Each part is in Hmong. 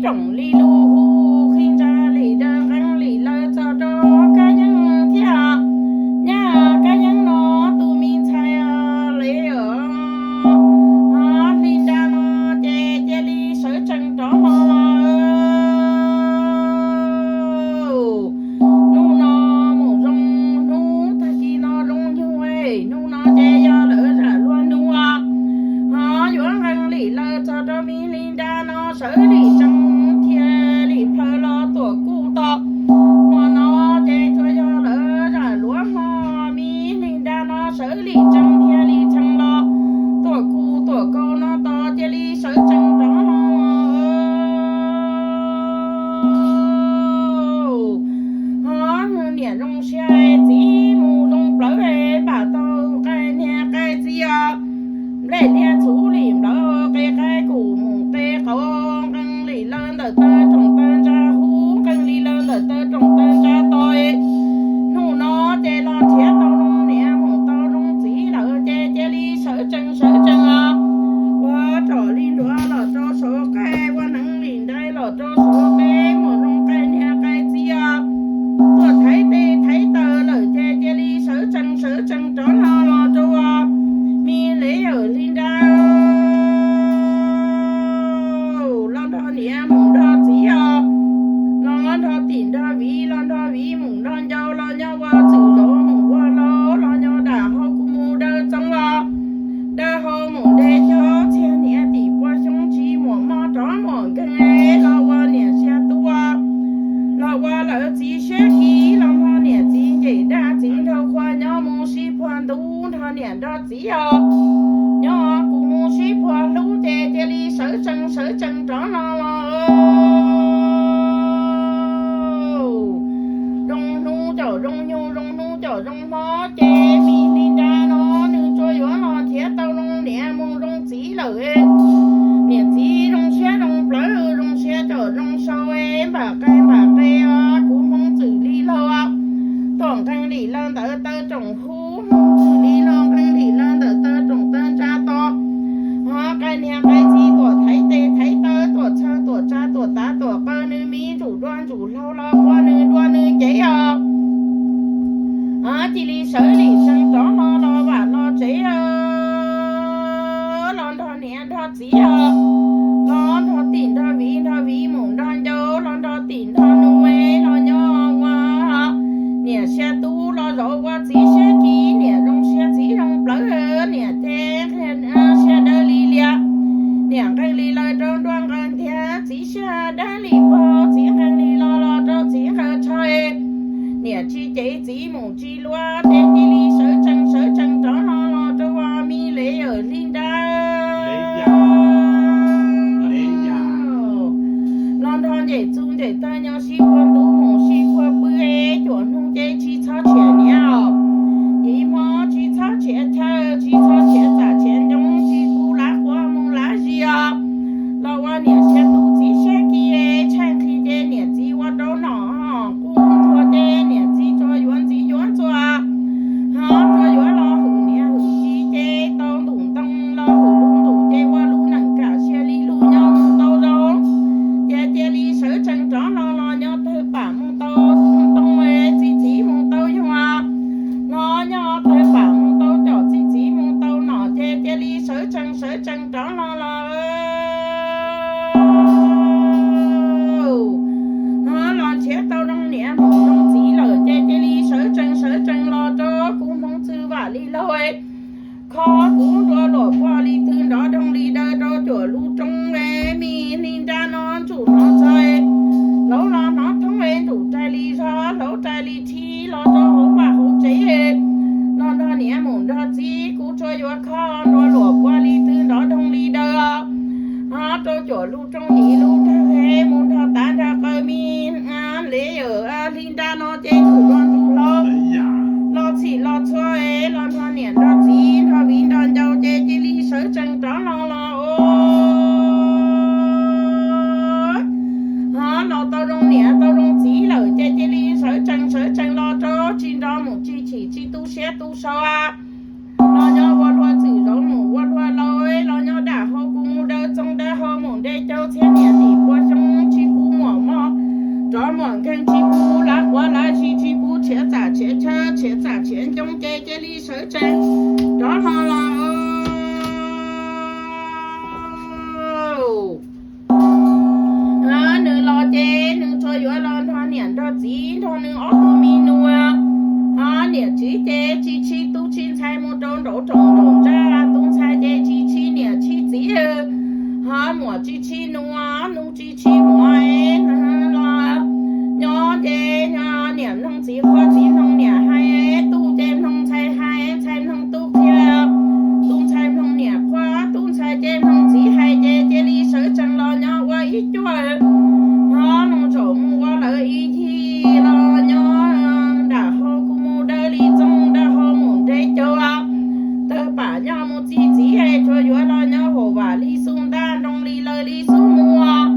room li lub hu, qhib ntsa li daws nqee li lawv txog rau Kab Yeeb thiab. Nyab Kab Yeeb no tus me ntxhais li os, hli nra no ces cia li sawv tsees rov hlo los. Hnub no mus zoo hnub, tag kis no zoo nyuag, hnub no ces yog lawv zam luag hnub, ho yuav nqee li lawv txog rau me hli nra no sawv li tsees thiaj li plhaw los tuam kuj tog. Hmo no ces tsuas yog lawv zam luag hmo, me hli nra no sawv li tsees thiaj li tshee los tuam kuj tuam kaus no tos cia li sawv tsees rov hlo. Ho niam zoo siab txiv mus zoo plawv npam tau qai niag qai txiv os. Nplej niag txhuv li nplawv qe qaib kuj mus qe qau, nqee li lawv ntawm taw room taw ntsa hu, nqee li lawv ntawm taw room taw ntsa to. Hnub no ces los nrhiav tau zoo niam mus tau zoo txiv lawm ces cia li sawv tsees sawv tsees os. Ua rau li nruav los rau saum qaib, ua neev li nrai los rau saum qe, mus zoo qai niag qai txiv os. Tuaj thaiv tes thaiv taw lawm ces cia li sawv tsees sawv tsees rov hlo los rau me li yawm hli nra. Los nrog niam mus nrog txiv os, los nrog tim nrog viv, los nrog viv mus nrog ncau, los nyob ua txwm zov mus ua hlau, los nyob dam hau kuj mus daws txoov os. Daws hau mus de cov txiag niam tim pua xyoob tsis muaj mob rov muaj nkeeg, los ua niam siab tuaj, los ua lawv txiv siab kis, los nrog niam txiv nce dab txiv nraug qhua nyob mus sib puag ntuj nrog niam nrog txiv os. Nyob kuv mus sib puag hlub ces cia li sawv tsees sawv tsees rov hlo los. Zoo hnub caum zoo nyuag, zoo hnub caum zoo hmo ces me hli nra no nws tsuas yuav los nrhiav tau zoo niam mus zoo txiv lawm. Niam txiv zoo siab zoo plawv zoo siab caum zoo sau, npam qe npam qe os, kuv Hmoob txwm li laug. Tuam nqee li lawv ntawm taw room hu, Hmoob txwm li laug nqee li lawv ntawm taw room taw ntsa to. Ho qai niag qai txiv tuam thaiv tes thaiv taw, tuam txhawj tuam tsa tuam tav tuam qaw, nws me ntsuj duab ntsuj hlauv los ua nws duab nws cev os. Cia li sawv li tsees rov hlo los vam los tsev, los nrog niam nrog txiv os, los nrog tim nrog viv, nrog viv mus nrog ncau, los nrog tim nrog nus, los nyob ua niam siab tub los zov ua txiv siab kis, niam zoo siab txiv zoo plawv, niam ces siab dawb li lias, niam nqeeg li lawv rau nruab nqaws ntiag, txiv siab dawb li pog, txiv nqeeg li los los rau txiv nqaws tsho. Niam tsis cev txiv mus tsis luag ces cia li sawv tsees sawv tsees rov hlo los rau me li yawm hli nra. Los nrog nce txu nce taw nyob sib puag ntuj mus sib puag pw, cuam hnub ces tsis txhob tshiam niam os, yim hmo tsis txhob tshiam chaw, tsis txhob tshiam txam tshiam ncoo, tsis pub lav quav mus lav zis os. Los ua niam siab tub txiv siab kis, tshaij nqhis ces niam txiv ua rau nom, qub ntxuag ces niam txiv tsuas yuav ntxiv yuav ntxuag, ho tsuas yuav los hwm niam hwm txiv ces tau ntuj ntoo los hwm lub ntuj ces ua lub neej kam sia li lub nyob mus tau zoo. Ces cia li sawv tsees rov hlo los nyob tawg pam mus tau ntoo, txi txiv mus tau yug, los nyob tawg pam mus tau caum txi txiv mus tau nom ces cia li sawv tsees sawv tsees rov hlo los. Ho los nrhiav tau zoo niam mus zoo txiv lawm ces cia li sawv tsees sawv tsees los rau kuv Hmoob txwj vam li laug, kho kuv nruab luam puag li twg nrov doog li daws rau cuam lub roob, me hli nra no ntsum hnov txog, hlauv los hnov thoob, ntsum rais li zog hlauv rais li rhib los rau hauv vaj hauv tsev, los nrog niam mus nrog txiv, kuv tsuas yuav kho nruab luam puag li twg nrov doog li daws, ho rau cuam lub roob yim lub dawg, mus nrog tav nrog qaw me li yawm hli nra no ces ntsum dua ntsum hlau, los txhim los txhua, los nrog niam nrog txiv nrog viv nrog ncaus ces cia li sawv tsees rov hlo los. Ho los tau zoo niam tau zoo txiv lawm ces cia li sawv tsees sawv tsees los rau tsis nrov mus tsis chim tsis tu siab tu sau, los nyob ua luag txwm zov mus ua luag laus, los nyob dam hau kuv mus daws txoov daws hau mus nte cau txhiab niam tim pua xyoob tsis tsees rov hlo los. Nws los ces nws tsuas yuav los nrog niam nrog txiv nrog nws ob tug me nus. Ho niam txiv ces tsis txhib tub txhib ntxhais mus rau nraum rooj nraum ntsag, tub ntxhais ces tsis txhib niam txhib txiv. Ho muam tsis txhib nus, nus tsis txhib muam los. Nyob ces niam mloog txiv qhuas txiv mloog niam hais, tub ces mloog ntxhais hais, ntxhais mloog tub qhia, tub ntxhais mloog niam qhuas, tub ntxhais ces mloog txiv hais ces cia li sawv tsees los nyob ua ib cuag. Ho mus zaum mus ua lawv ib yig los nyob nram hau kuj mus dawb li txooj, nram hau mus nres caug. Tawg pam nyob mus txi txiv es tsuas yuav los nyob haum vam li xub ntaj, nroo li lawv li xub muag.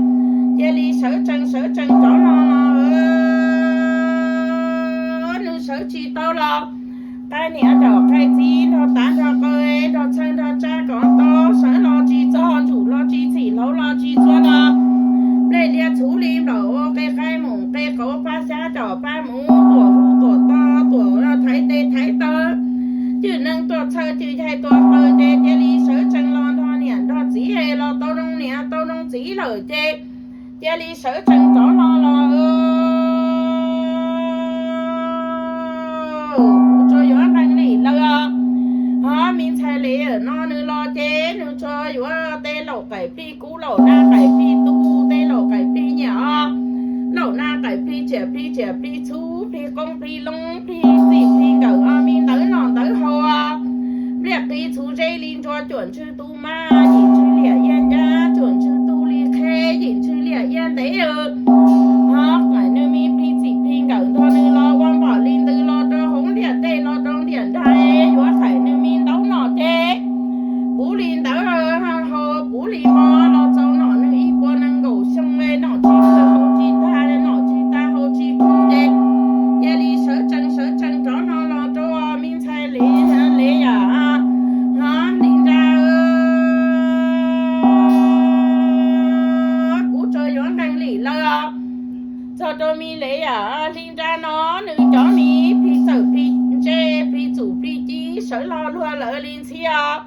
Cia li sawv tsees sawv tsees rov hlo los. Nws sawv tsis tau los, qai niam nrog qai txiv nrog tav nrog qw nrog txhawj nrog tsab kom tau, sawv los tsis txog, ntsum los tsis txhim, hlauv los tsis txhua los. Nplej liab txhuv li nplaum, qe qaib mus qe qauv, pab xyab cov pab mus, tuam hu tuam to, tuam thaiv tes thaiv taw. Cwm neeg tuaj txhawj cwm yaig tuaj qw ces cia li sawv tsees los nrog niam nrog txiv los tau zoo niam tau zoo txiv lawm ces cia li sawv tsees rov hlo los. Kuv tsuas yuav nqee lim lawm os. Ho me ntxhais li no nws los ces nws tsuas yuav tej laum qaim plig kub, laum nag qaim plig tub, tej laum qaim plig nyiam os. Laum nag qaim plig tsiam plig tsiam plig txhub, plig qoob plig loo, plig txim plig nkawm os, me ntawv noj ntawv haus. Npliaj qi txhuv zeb li ntsuag, cuam ntswg tu mab, yim ntswg liam iab ncab, cuam ntswg tu li qheb, yim ntswg liam iab ntev. Ho qaim nws me plig txim plig nkawm nrog nws los ua npaum li ntawd los rau hauv ntiam tej los rau ntiam nrag, yuav qaim nws me ntaub nom ces puv li ntawd haus puv li mov los txaus nom nws ib puas nees nkaum xyoo li, nom tsis tag haus tsis tag, nom tsis tag haus tsis puv ces cia li sawv tsees sawv tsees rov hlo los rau me ntxhais li, li yam, ho li nra. Kuv tsuas yuav nqee lim lawm os. Txog rau me li yam li nra no, nws cov me plig txawm plig ntse, plig txum plig ci sawv los luag lawv li ntxhi os.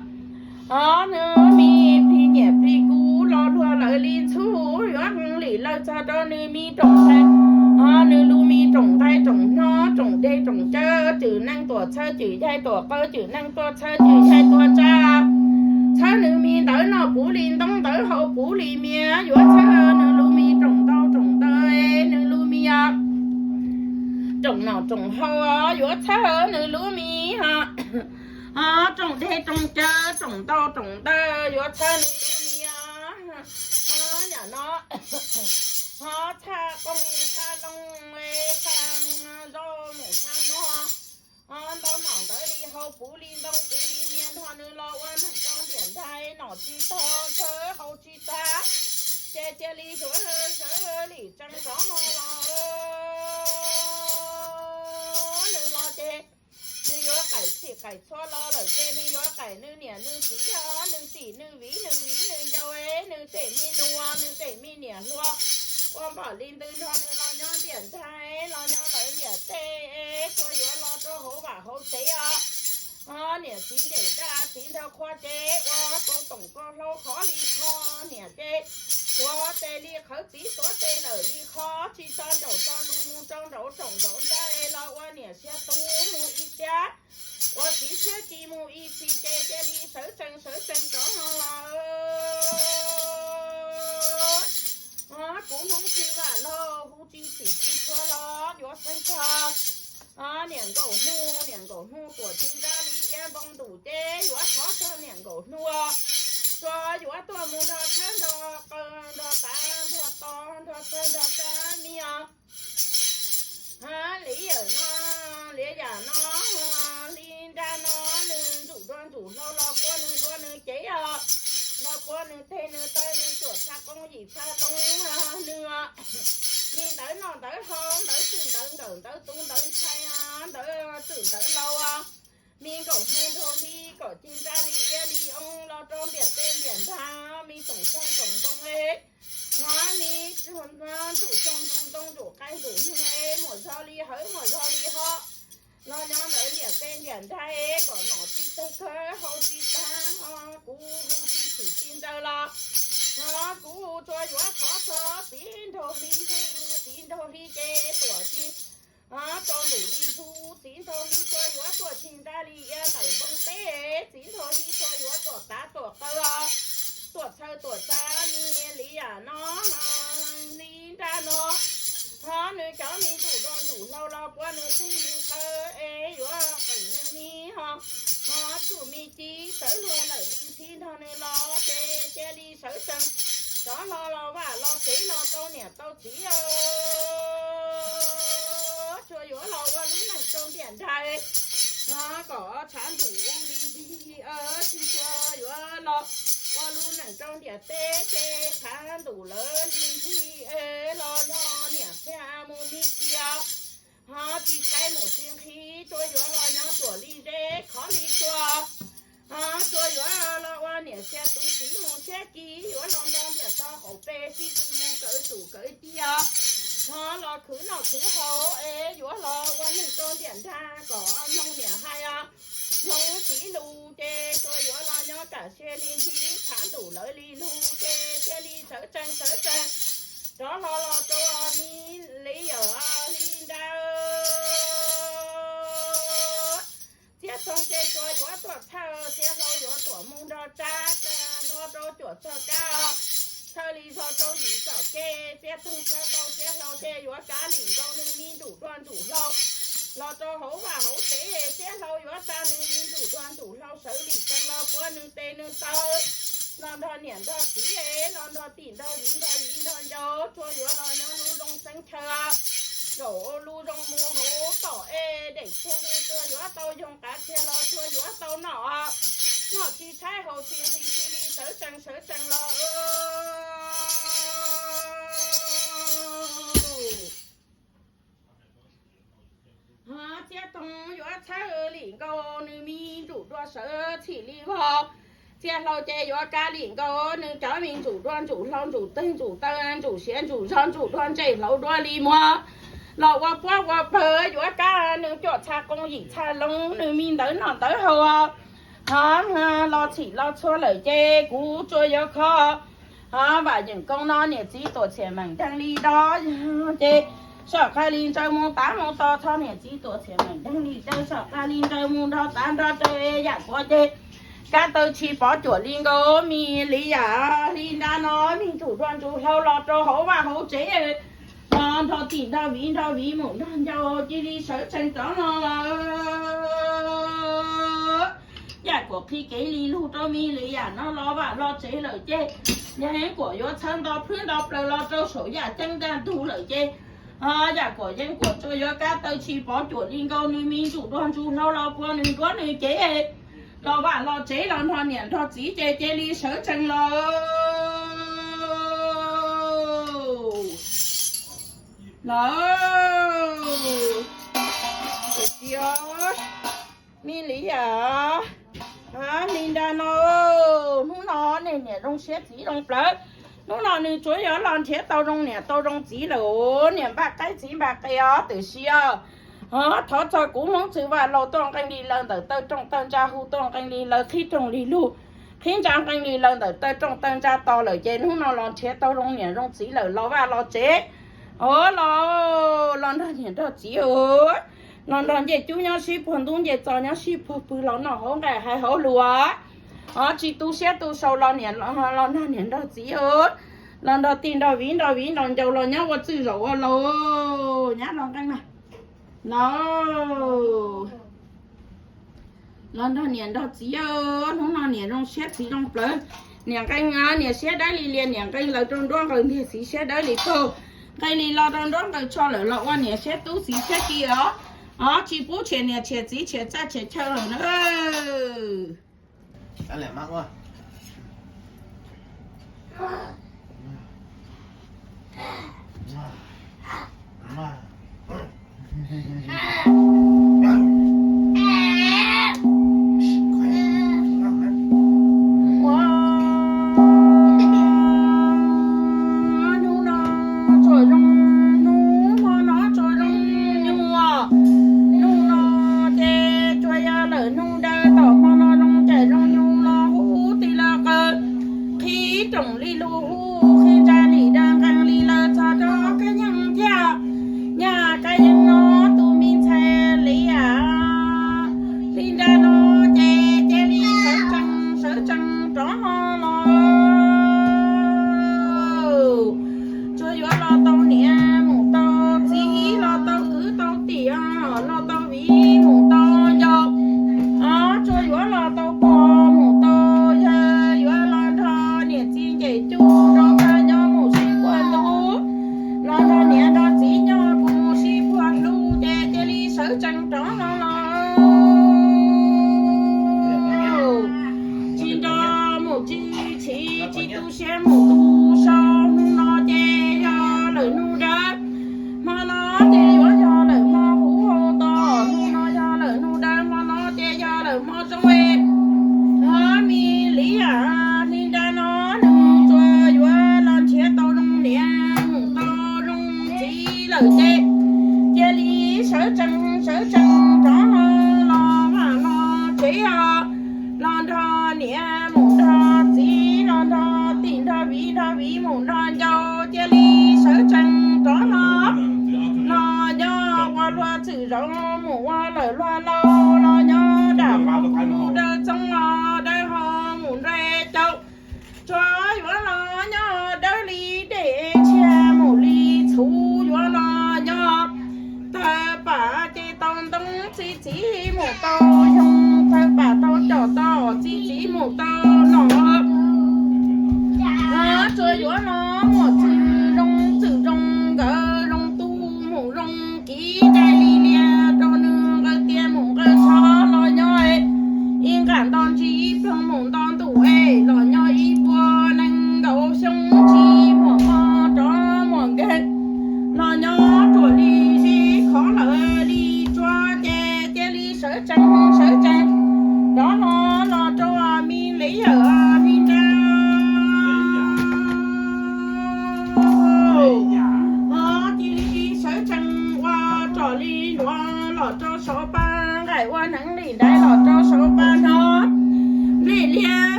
Ho nws me plig nyiam plig kub los luag lawv li ntxhub, yuav nqee lim lawm txog rau nws me room ntxhais. Ho nws lub me room nqaij room hnob, room dej room cawv, cwm neeg tuaj txhawj cwm yaig tuaj qw, cwm neeg tuaj txhawj cwm yaig tuaj tsa. Txhawb nws me ntawv noj puv li ntoob, ntawv haus puv li mias, yuav txhawb nws lub me room ntau room ntawv, nws lub me room nom room haus, yuav txhawb nws lub me room dej room cawv, room ntau room ntawv, yuav txhawb nws lub me, ho yam no, ho txhaj qoob txhaj loo, txhaj zaub mus txhaj no. Ho ntau nom ntawv li haus puv li ntoo puv li mias nrog nws los ua neeg rau ntiam nraig, nom tsis tau txhawb haus tsis tag, ces cia li sawv lim tsees rov los. Nws los ces nws yuav qaim txhim qaim txhua los lawm ces nws yuav qaim nws niam nws txiv, nws txim nws viv nws viv nws ncaus, nws tej me nus nws tej me niam hluas, ua npaum li ntawd nrog nws los nyob ntiam nraig los nyob lawv ntiam tej, tsuas yuav los rau hauv vaj hauv tsev os. Ho niam txiv ncaim dab txiv nraug qhua ces ua kauv toom kauv hlau khov li kho, niam ces tuav tes li qhawv txiv, tuav tes lawm li qho, tsis tso nraum tso lus mus rau nraum room nraum nraig los ua niam siab tu mus ib tiag, ua txiv siab ci mus ib txhis ces cia li sawv tsees sawv tsees rov los. Ho kuv Hmoob tsis vam laug hu tsis txim tsis txhua los yuav feeb txog niam nkaum hnub, niam nkaum hnub tuam tsis nrab li iab npoo ntum ces yuav thov txog niam nkaum hnub, tsuas yuav tuaj mus nrog tshawb nrog qw, nrog tav nrog to, nrog txhawb nrog tsa mi os. Li yam no, li yam no, li nra no, nws ntsum dua ntsum hlau los puab nws dua nws cev os, los puab nws teg nws taw, nws tsuam txha qoob yim txha loo, nws os. Li ntawd noj ntawd haus, ntawd txwm ntawd nkawm, ntawd tub ntawd ntxhais, ntawd txwm ntawd laus os. Mi nkaum hnub nrog li kom ci nra li iab li oo los rau ntiam tej ntiam ntag, mi tsoom xyoo tsoom ntoo e, ho mi ntsum xyoo ntsum ntoo ntsum qaib ntsum hnub e, muam zog li hawv muam zog li ho. los nyob ntawm ntiam teb ntiam nraim kom nom tsis tawg kawg haus tsis tag ho kuv hu tsis txwm tsis ntsaws los ho kuv hu tsuas yuav thov txog txiv nraug hli hu, txiv nraug hli ces tuam tsis ho tsaus ntuj li hu, txiv nraug hli tsuas yuav tuam tsis nra li ia ntawm npoo teb, txiv nraug hli tsuas yuav tuam tav tuam qaws, tuam txhaws tuam txav ni li yam no li nra no. Ho nws cov me ntsuj duas ntsuj hlauv los puav nws teg nws taw es yuav qeem nws me ho, ho tsuj me ci sawv luag lawm li ntxhi nrog nws los ces cia li sawv tsees rov hlo los vaj los tsev los tau niam tau txiv. Tsuas yuav los ua lub neej rau ntiam nraim no kom tshav ntuj li ntxig, tsis tsuas yuav los ua lub neej rau ntiam teb ces tshav ntuj lawv li ntxig los nyob niam thiaj mus me cia ho tsis tshaib mus tsis nqhis, tsuas yuav los nyob tuam li zeb khov li tsua. Tsuas yuav los ua niam sia tu txiv mus siab ci, yuav los nrog ntiam tau qaum pes sib tw mus kawv tsum kawv ci os. Ho los khwv noj khwv haus es yuav los ua neej rau ntiam nrag kom mloog niam hais os, mloog txiv lus ces tsuas yuav los nyob kam sia li ntxhi, tshav ntuj lawv li lug ces cia li sawv tsees sawv tsees rov hlo los rau me li yawm li nra. Txiab Toog ces tsuas yuav tuam txhawj, Txiab Hlau yuav tuam mus nrog Tsab, Tsab hlo rau cuam txog kab, txhawj li zog rau yim txom kev. Txiab Toog txhawj tau Txiab Hlau ces yuav kav lim nkaus nws me ntsuj duas ntsuj hlauv los rau hauv vaj hauv tsev. Txiab Hlau yuav tsa nws me ntsuj duas ntsuj hlauv sawv lim tsees los puav nws tes nws taw los nrog niam nrog txiv, los nrog tij nrog viv nrog viv nrog ncaus, tsuas yuav los nyob lub zoo xeeb chaw, nkaum lub zoo mus hauv tom ej dej tsheb, tsuas yuav tau yoog qav txiag los tsuas yuav tau noj, noj tsis tshaib haus tsis nqhis cia li sawv tsees sawv tsees los Txiab Toog yuav txhawj lim nkaus nws me ntsuj duas sawv txhim li vog. Txiab Hlau ces yuav kav lim nkaus nws cov me ntsuj duas ntsuj hlauv ntsuj twg ntsuj taw ntsuj siav ntsuj zog ntsuj duas ntsej hlauv duas li muag los ua puab ua pawg, yuav kav nws cuam txha qoo yim txha loo nws me ntawv noj ntawv haus ho los txhim los txhua lawm ces kuv tsuas yuav kho ho vam yeem koo no niam txiv tuam txhiam meem deeg li do ces soj qab li ntsaws mus tav mus to txog niam txiv tuam txhiam meem deeg li daws soj qab li ntsaws mus nrog tav nrog daws yam kuav ces kab taw tsis pov cuam li nkaus me li yam li nra no me ntsuj duas ntsuj hlauv los rau hauv vaj hauv tsev los nrog tij nrog viv nrog viv mus nrog ncaus cia li sawv tsees rov no los yam kuav qhib kev li lug rau me li yam no los vaj los tsev lawm ces yam heev kuav yuav txhawb nto plhwb nto plaws los rau saum yam ceeb ntaj ntug lawm ces yam kuav yeej kuav tsuas yuav kab taw tsis pov cuam li nkaus nws me ntsuj duas ntsuj hlauv los puav nws nruab nws cev los vaj los tsev los nrog niam nrog txiv ces cia li sawv tsees los lawm. Tias me li yam li nra no, hnub no niam zoo siab txiv zoo plawv. Hnub no nws tsuav yuav los nrhiav tau zoo niam tau zoo txiv lawm, niam npaj qaib txiv npaj qe os tiam sis os, thov txog kuv Hmoob txwv vaj laug tuaj nqee li lawv ntawm taw rooj taw ntsa hu tuaj nqee li lawv qhib rooj li lug, qhib ntsa nqee li lawv ntawm taw rooj taw ntsa tos lawm ces hnub no los nrhiav tau zoo niam zoo txiv lawm los vaj los tsev os, los nrog niam nrog txiv os, los nrog ncej cub nyob sib puag ntub ncej txos nyob sib puag pw los noj hauv nqaij hais hauv lus os, tsis tu siab tu sau los niam los nrog niam nrog txiv os, los nrog tij nrog viv nrog viv nrog ncaus los nyob ua txwj zaum ua laus nyab los nqee na. Los, los nrog niam nrog txiv, hnub no niam zoo siab txiv zoo plawv. Niam nqee, niam siab dawb li lias niam nqee lawv rau nruab nqaws ntiag txiv siab dawb li taug. Nqee li los rau nruab nqaws tsho lawm los ua niam siab tub txiv siab ci os. Os, tsis pub tshiam niam tshiam txiv tshiam txaj tshiam chaw lawm na. Hnub no tsuas zoo, hnub no tsuas zoo nyuaj, hnub no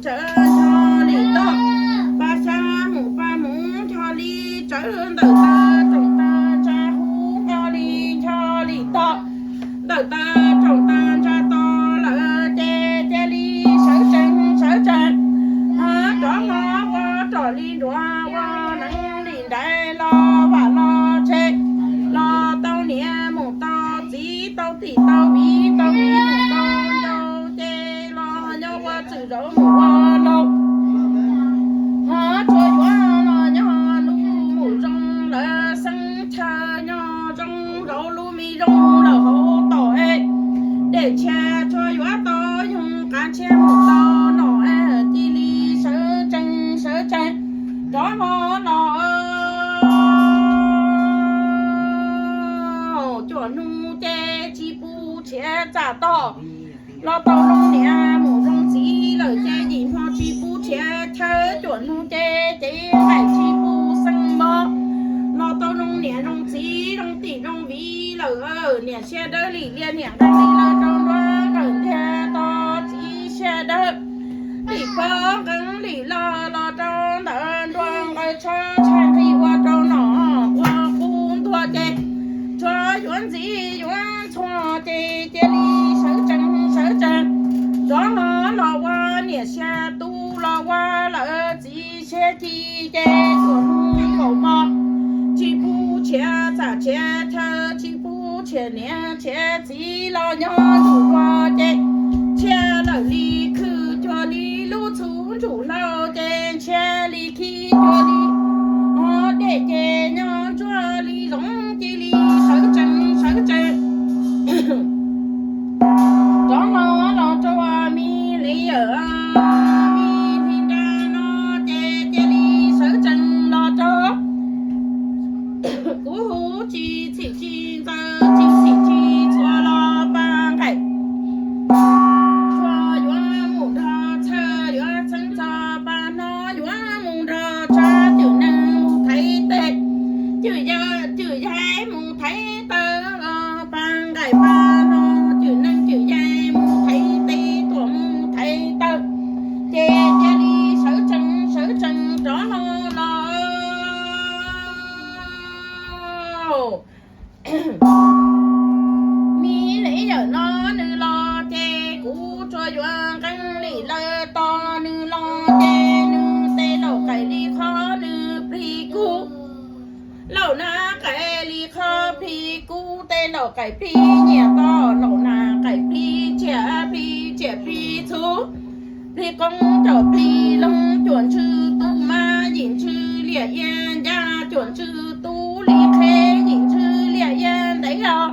sawv ncho li toj, pab xya mus pab mus ncho li tsawv, ntawm taw rooj taw ntsa hub ncho li ncho li toj, ntawm taw rooj taw ntsa to lawm ces cia li sawv tsees sawv tsees, rov hmo ua roj li nruas ua neev li nraiv, los vaj los tsev, los tau niam mus tau txiv, tau tij tau viv, tau viv mus tau nraug, ces los nyob ua txwm zaum mus ua laus, ho tsuas yuav los nyob lub mus zoo lawm xeeb chaw, nyob zoo zaum lub me zoo lawm hauv tom es, dej tshiab tsuas yuav tau yoog, qav tshiab mus tau nom es, cia li sawv tsees sawv tsees rov hmo los cuaj hnub ces tsis pub tshiab txaj toj, los tau zoo niam mus zoo txiv lawm ces yim hmo tsis pub tshiab chaw, cuaj hnub ces cev nqaij tsis pub xeeb mos, los tau zoo niam zoo txiv zoo tij zoo viv lawm, niam siab dawb lim lias niam nqeeb li lawv rau nruab nqawm ntiag tod, txiv siab dawb lim pog nqeeb lim loj los rau ntawm nruab nqawm tsho tshaj nqi ua rau nom ua qub ntuag ces, tsuas yuav ntxiv yuav ntxhua ces cia li sawv tsees sawv tsees rov hmo los ua niam siab tub los ua lawm txiv siab ci ces cuaj hnub kaum hmo tsis pub tshiab txaj tshiab chaw, tsis pub tshiab niam tshiab txiv los nyob ntuj ua ces, tshiab lawm li khwj cuag li lub txhuv ntsuj hlauv ces, tshiab li khib cuag li hov dej ces, nyob ntsuag li zoov cia li sawv tsees sawv tsees rov hmo los rau me li yawm me li nra no ces cia li sawv tsees los rau kuv hu tsis txhim tsis ntxaws tsis txhim tsis txhua los pab nqaim, tsuas yuav mus nrog txhawj yuav txheeb txog pab no, yuav mus nrog tsa cwm neeg mus thaiv tes, cwm yawg cwm yaig mus thaiv taw, pab nqaim pab no, cwm neeg cwm yaig mus thaiv tes tuam mus thaiv taw, ces cia li sawv tsees sawv tsees rov hmo los me li yawm no nws los ces kuv tsuas yuav nqee li lawm tos nws los ces nws tej laum qaim li qhov nws plig kub, laum nas qaim li qhov plig kub, tej laum qaim plig nyiam toj, laum nas qaim plig tsiaj plig tsiaj plig txhu, plig qoob caum plig loo, cuam ntswg tub mab yim ntswg liaj ia ncaj, cuam ntswg tub li qhe yim ntswg liaj ia ntev os.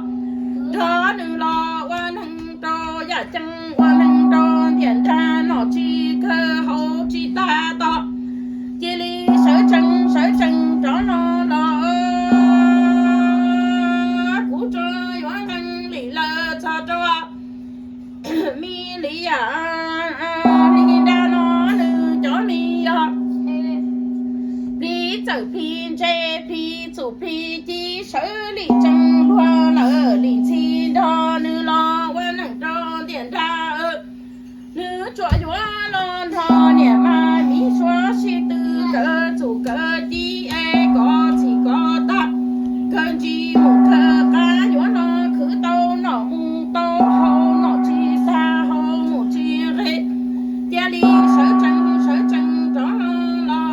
Nrog nws los ua neeg rau yaj ceeb, ua neeg rau ntiaj nrag, nom tsis kawg haus tsis tag tod, cia li sawv tsees sawv tsees rov hmo los kuv tsuas yuav nqee li lawm txog rau me li yam li nra no nws cov me yog plig txawm plig ntse plig txum plig ci, sawv li tsees luag lawm li ntxhi nrog nws los ua neeg rau ntiaj nrag. Nws tsuas yuav los nrog niam mas miv suav sib tw kawv txum kawv ci es kov txhim kov tag, kawg ntsis mus kawg qab yuav los khwv tau nom mus tau haus, nom tsis tag haus mus tsis nqe, cia li sawv tsees sawv tsees rov los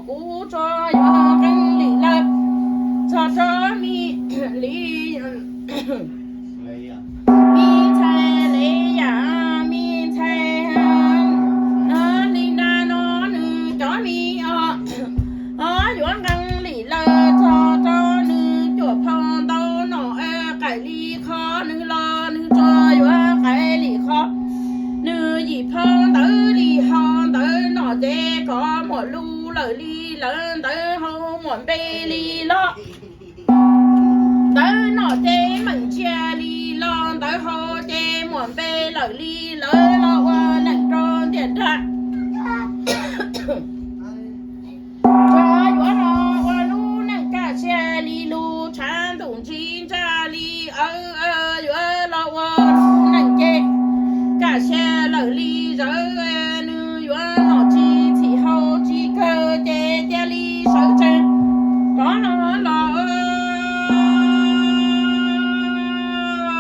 kuv tsuas yuav nqee li lawm txog rau me li me ntxhais li yam me ntxhais li nra no nws cov me os, yuav nqee li lawm txog rau nws cuam phau ntau nom qaim li qhov nws los nws tsuas yuav qaim li qhov, nws yim phau ntawv li hos ntawv nom ces kov muam lus lawm li lawv ntawv haus muam npe li los, ntawv nom ces meem ntsia li los ntawv haus ces muam npe lawm li lawv los ua neej rau ntiaj nrag. Tsuas yuav los ua lub neej kaj siab li lus tshav ntuj ntsis ntsaj li awv, yuav los ua lub neej ces kaj lawm li zawv, nws yuav nom tsis txhim haus tsis kawg ces cia li sawv tsees rov los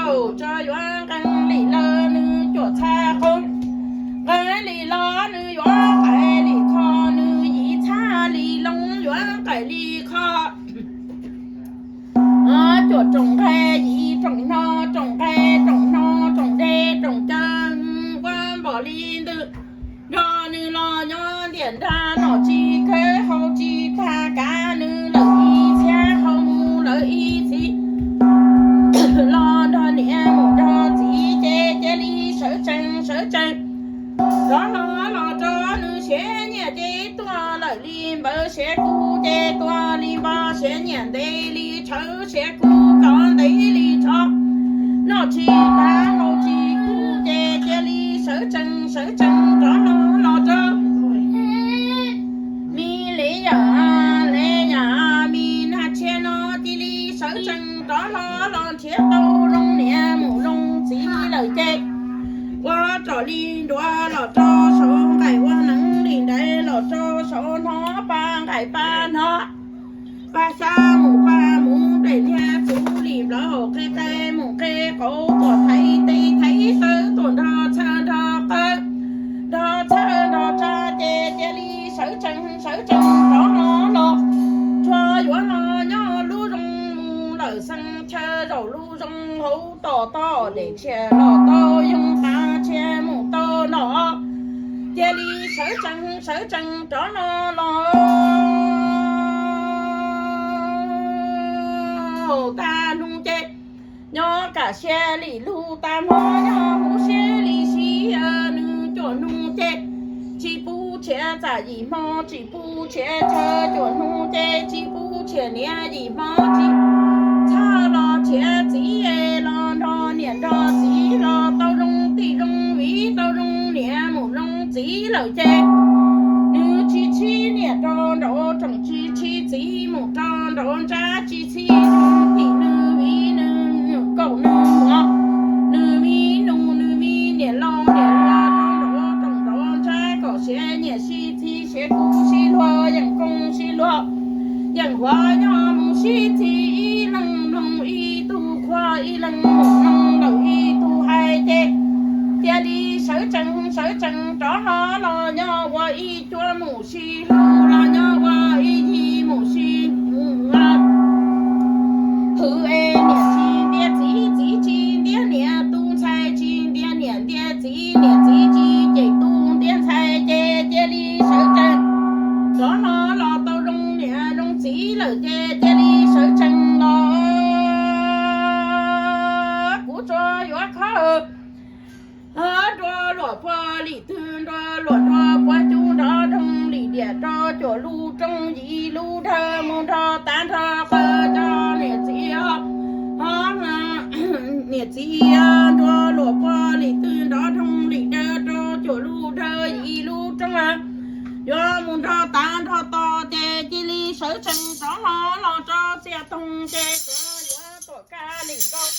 los tso yuav nqee li lawm nws cuam txha qau, nqee li los nws yuav qais li kho, nws yim txhab li loo yuav qais li kho. Cuam room nqe yim room no room nqe room no room de room caw, ua npaum li ntawd nrog nws los nyob ntiam nrag, nom tsis kawg haus tsis tag, kav nws lawm ib txhiab haus mus lawm ib txhis los nrog niam mus nrog txiv ces cia li sawv tsees sawv tsees rov los los rau nws siav nyiam ces tuaj lawm li npawg, siav kub ces tuaj li npog, siav nyiam ntev li tshawv, siav kub kov ntev li tsho, noj tsis tag haus tsis kub ces cia li sawv tsees sawv tsees rov los los rau mi li yam li yam mi nag tshiab no cia li sawv tsees rov los los nrhiav tau zoo niam mus zoo txiv lawm ces ua raws li nruab los rau saum nqaim, ua neev li nraim los rau saum hnov, pa nqaim pa hnov, pa xya mus pa mus, nplaim niag txuv li nplawv, hauv qe qe mus qe qauv, tuam thaiv teb thaiv taw, tuam nrog txhawj nrog qawg, nrog txhawj nrog tsa ces cia li sawv tsees sawv tsees rov los los. Tsuas yuav los nyob lub zoo mus lawm xeev chaw zaum lub zoo hauv tom toj, dej tshiab los tau yoog, qav tshiab mus tau no, cia li sawv tsees sawv tsees rov los los tag nug ces nyob kam siab li lug tag hmo, nyob huv siab li si, nws cuam nug ces tsis pub tshiab txam yim hmo, tsis pub tshiab tsawg, cuam nug ces tsis pub tshiab niam yim hmo, tsis txhob los tshiab txiv, los nrog niam nrog txiv los tau zoo tij zoo viv, tau zoo niam mus zoo txiv lawm ces nws tsis txhib niam rau nraum rooj, tsis txhib txiv mus rau nraum ntsab, tsis txhib nws tim nws viv, nws kaum nws muam, nws me nus nws me niam laus niam hluas rau nraum rooj nraum ntsab kom siav nyiam sib txhib, siav kub sib luag, yeem koob sib luag, yeem huav nyob mus sib txhib, ib leeg mloog ib tug qhuas, ib leeg mus mloog lawm ib tug hais ces cia li sawv tsees sawv tsees rov los los nyob ua ib cuab mus sib hlub, los nyob ua ib yig mus sib hlub es niam tsis ntiab txiv, txiv tsis ntiab niam, tus ntxhais tsis ntiab niam, ntiab txiv, niam txiv tsis cem tus ntiab ntxhais ces cia li sawv tsees rov los los tau zoo niam zoo txiv lawm ces cia li sawv tsees los kuv tsuas yuav khawb nrua luam puag lim twg, nrua luam nrua puag cub, nrov dhoog lim diam rau cuam lub rooj, yim lub dawg mus nrog tav nrog qawg cov niam txiv, niam txiv, nrua luam puag lim twg, nrov dhoog lim dawg rau cuam lub dawg, yim lub rooj, yuav mus nrog tav nrog tos ces cia li sawv tsees rov los los rau Txiaj Toog ces tsuas yuav tuam kab li nkaus.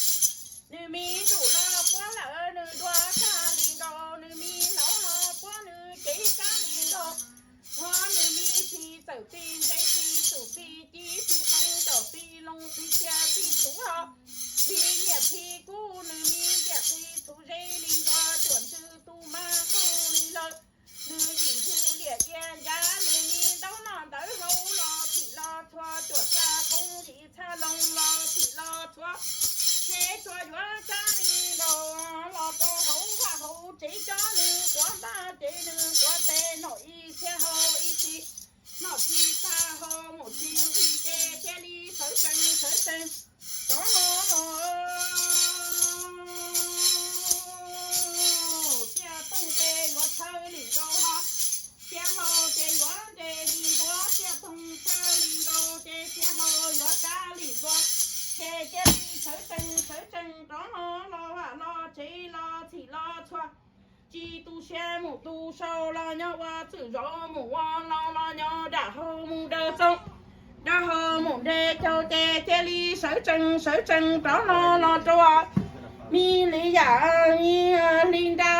Nws me ntsuj los puab lawm nws dua kab li nkaus, nws me hlau los puab nws cev kab li nkaus, ho nws me phis txawm phis ntse phis txum phis ci phis qees txawm phis loo phis txia phis txhuv ho phis nyiaj phis kub, nws me ntiaj txiag txhuv ze li nkaus, cuam ntswg tu mas qees li lawm. Nws yim ntswg liam ia ncav, nws me ntaub noj ntawv hau los thim los txhua, cuam txhaj qoob yim txhaj loo los thim los txhua. Ces tsuas yuav kab li nkaus los rau hauv vaj hauv tsev cov, nws quav npab ces nws quav tes, noj ib txhiab haus ib txhis, noj tsis tag haus mus tsis nqhis ces cia li sawv tsees sawv tsees rov los los. Txiaj Toog ces yuav txhawj li nkaus ho, Txiaj Hlau ces yuav ntse li ntua, Txiaj Toog txhawj li nkaus ces Txiaj Hlau yuav kab li ntua, ces cia li sawv tsees sawv tsees rov los los vaj los tsev los txhim los txhua. Tsis tu siab mus tu sau los nyob ua txwm zov, mus ua laus los nyob dam hau mus daws txoov, daws hau mus de caug ces cia li sawv tsees sawv tsees rov los los rau mi li yam li nra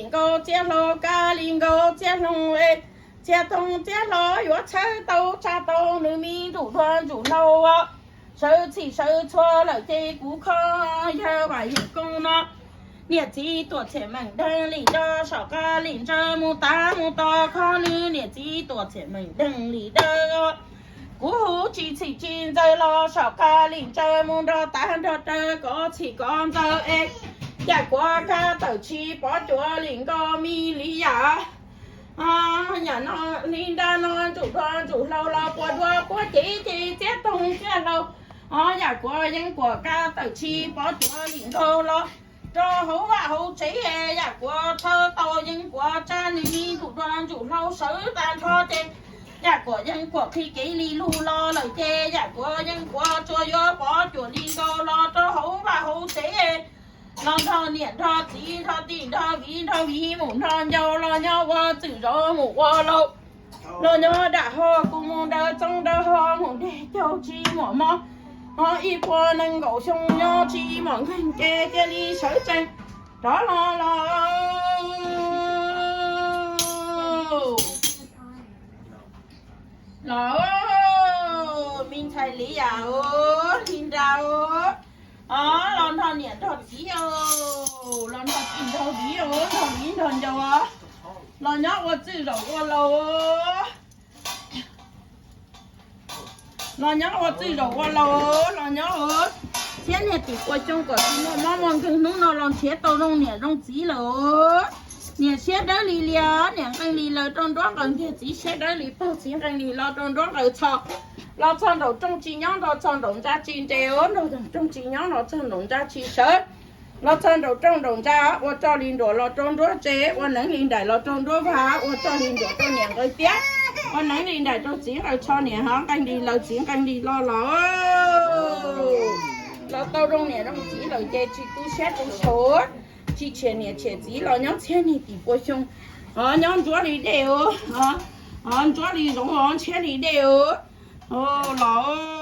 nkaus txiaj hlau, kab li nkaus txiaj hlau es, txiaj toog txiaj hlau yuav txhawb tau tsa tau nws me ntsuj duag ntsuj hlauv. Sawv txhij sawv txhua lawm ces kuv kho yawg Vam Yeem Koob no. Niam txiv tuam txhiam meem deeg li dawb, saum qab li ntsaws mus tav mus tos kho nws. Niam txiv tuam txhiam meem deeg li dawb, kuv hu tsis txhij tsis ntxaws los saum qab li ntsaws mus nrog tav nrog raws kov txhij kov ntxaws es, yam kuav kab tawm tsis pov cuav li nkaus me li yam, yam no li nra no ntsuj duag ntsuj hlauv los puas dua puab cev ces txiaj toog txiaj hlau, o yam kuav yeej kuam kab tawm tsis pov cuav li nkaus los rau hauv vaj hauv tsev, yam kuav txhawb tau yeej kuav tsa nws me ntsuj duag ntsuj hlauv sawv tag nrho ces, yam kuav yeej kuam qhib kev li lug los lawm ces, yam kuav yeej kuav tsuas yuav pov cuav li nkaus los rau hauv vaj hauv tsev los nrog niam nrog txiv nrog tij nrog viv nrog viv mus nrog ncaus los nyob ua txwj zaum mus ua laus, los nyob dam ho kuv mus daws txoob daws ho mus deg caug tsis muaj mob, ho ib puas nees nkaum xyoo nyob tsis muaj nkeeg ces cia li sawv tsees rov los los los, me ntxhais li yam os, li nra os, o los nrog niam nrog txiv os, los nrog tij nrog viv os, nrog viv nrog ncaus os, los nyob ua txwj zaum ua laus, los nyob ua txwj zaum ua laus, los nyob os, thiab niag tim pua xyoo kom tsis muaj mob muaj nkeeg hnub no los nrhiav tau zoo niam zoo txiv lawm os. Niam siab dawb li lias, niam nqeeg li laws rau nruab nqaws ntiag, txiv siab dawb li pag, txiv nqeeg li los rau nruab nqaws txhos, los txog nraum rooj tsis nyob nrog txog nraum ntsa tsis nres os, nrog rooj tsis nyob los txog nraum ntsa tsis sawv, los txog nraum rooj nraum ntsa ua rog li nruas los rau nruab tsev, ua neev li nraim los rau nruab vag, ua rog li nruas rau niam nqaws tiab, ua neev li nraim rau txiv nqaws tsho, niam ho nqeeg li laws txiv nqeeg li los los los tau zoo niam zoo txiv lawm ces tsis tu siab tu xyov, tsis tshiam niam tshiam txiv los nyob txhiab niag tim pua xyoo, o nyob ntsuab li dej os, o ntsuab li zoov os, ntshiab li dej os, los